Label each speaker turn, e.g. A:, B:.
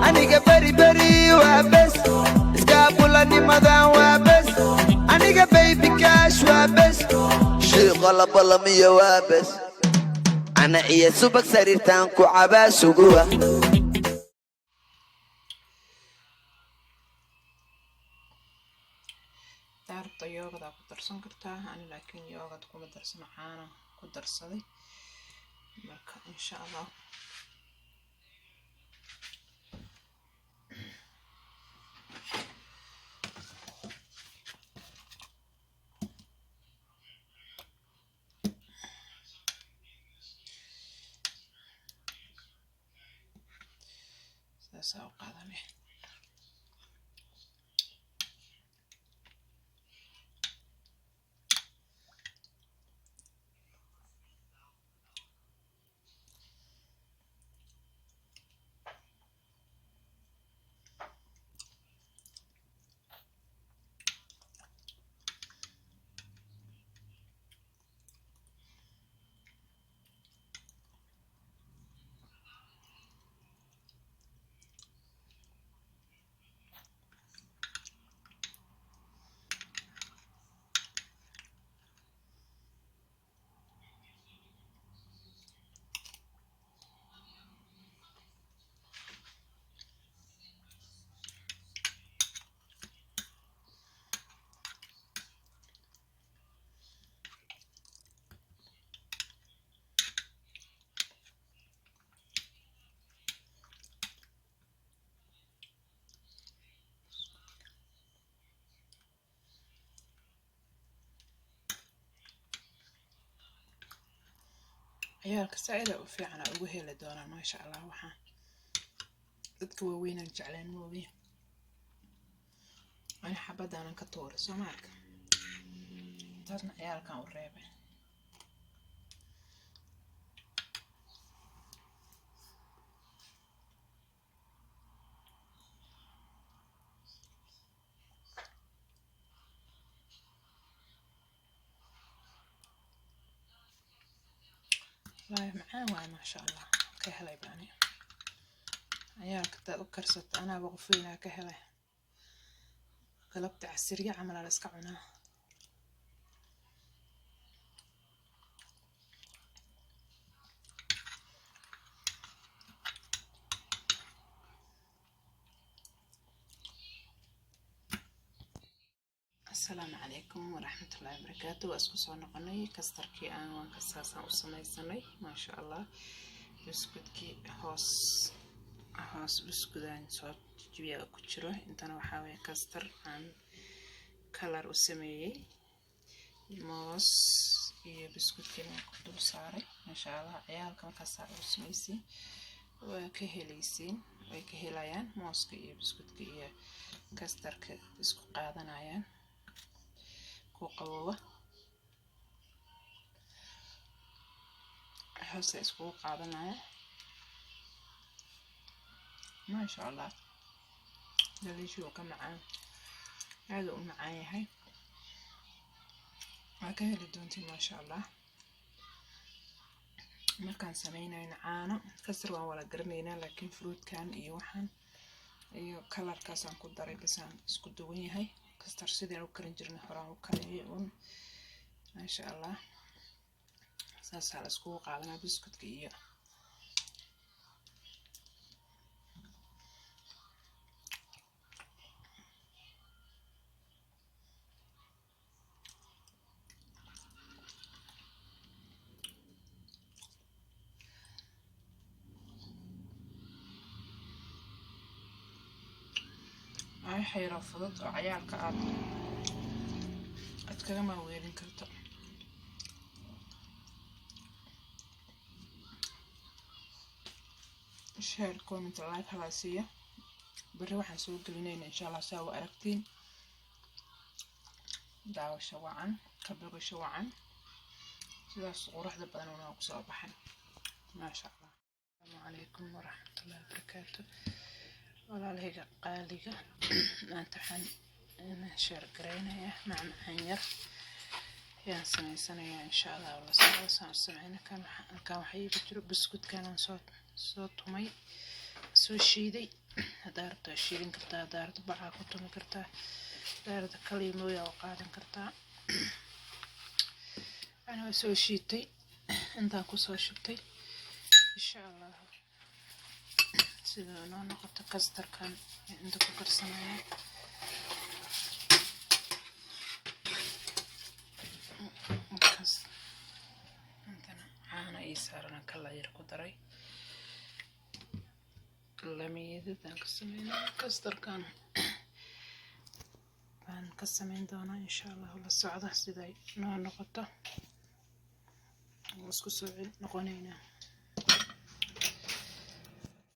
A: Aniga beri beri waa bes, iskaabulanimadan waa bes. Aniga baby cash waa bes, shiiqa la balamiyo waa bes. Ana iyo subag sariirtaan ku cabaa suguwa.
B: Daarabta yogurt aa ku darsan kartaa, ani laakiin yogurt kuma darsano, caana ku darsaday. Marka insha Allah saasaa u qaadanay. Ciyaalka saa-ida u fiicana ugu heli doonaa, maasha Allah. Waxaa dadka waaweynaan jecleen moogi, ani xabadaanan ka tuuray soo ma arka, taasna ciyaalkan u reebay. Wallaahi macaan waaye, maasha Allah, ka helay baani. Ciyaalka hadaad u karsato, anaaba qof weynaa ka helay. Galabta casirya camal aa la iska cunaa. Asalaamu calaykum waraxmatullaahi wabarakaatu. Waa isku soo noqonay. Custardkii aan waan kasaasaan u samaysanay, maasha Allah. Buskudkii hoos hoos buskudaan soo jibiya ku jiro. Intana waxaa weeye custard aan color u sameeyey, moos iyo buskudkiina waan ku dul saaray, maasha Allah. Ciyaalka markaasaa u samaysiin waa ka helaysiin, way ka helayaan. Mooska iyo buskudka iyo custardka isku qaadanayaan ku qabooba, hoose iskugu qaadanaya, maasha Allah. Daliishii uu ka macaan, aada u macaan yahay, waa ka heli doontiin, maasha Allah. Markaan sameynayno caano custard waan wala garanaynaa, laakiin fruitkan iyo waxaan iyo colorkaasaan ku daray basaan isku duwan yahay. Custard sidaan u karin jirnay horaan u kariyay uun, maasha Allah. Saasaa la iskugu qaadanaa buskudka iyo wax yaroo fudud oo cayaalka aad kaga maaweelin karto. Share, comment, like halaa siiya. Berri waxaan soo gelinayna insha Allah saa u aragtiin. Daawasho wacan, ka bogasho wacan. Sidaas quruxda badan unaa kusoo baxay, maasha Allah. Asalaamu calaykum waraxmatullahi wabarakaatu, walaalahayga qaaliga. Maanta waxaan share garaynayaa macmacaan yar ayaan samaysanayaa, insha Allah. Wala socdo saan u sameyna. Kan halkan waxaa iigu jiro buskudkan aan soo tumay, soo shiiday. Haddaa rabto waa shiilin kartaa, haddaa rabto bacaa ku tumi kartaa, haddaa rabto kaliya mooya oo qaadan kartaa. Ana waa soo shiitay, intaan kusoo shubtay. Insha Allah sida noo noqoto kastarkan inta ku karsanaya. Kas intana caana ii saaran, kala yar ku daray. Lamiyadadaan ka sameynaya, kastarkan baan ka sameyn doonaa insha Allahu. La socda siday noo noqoto, isku soo noqonaynaa.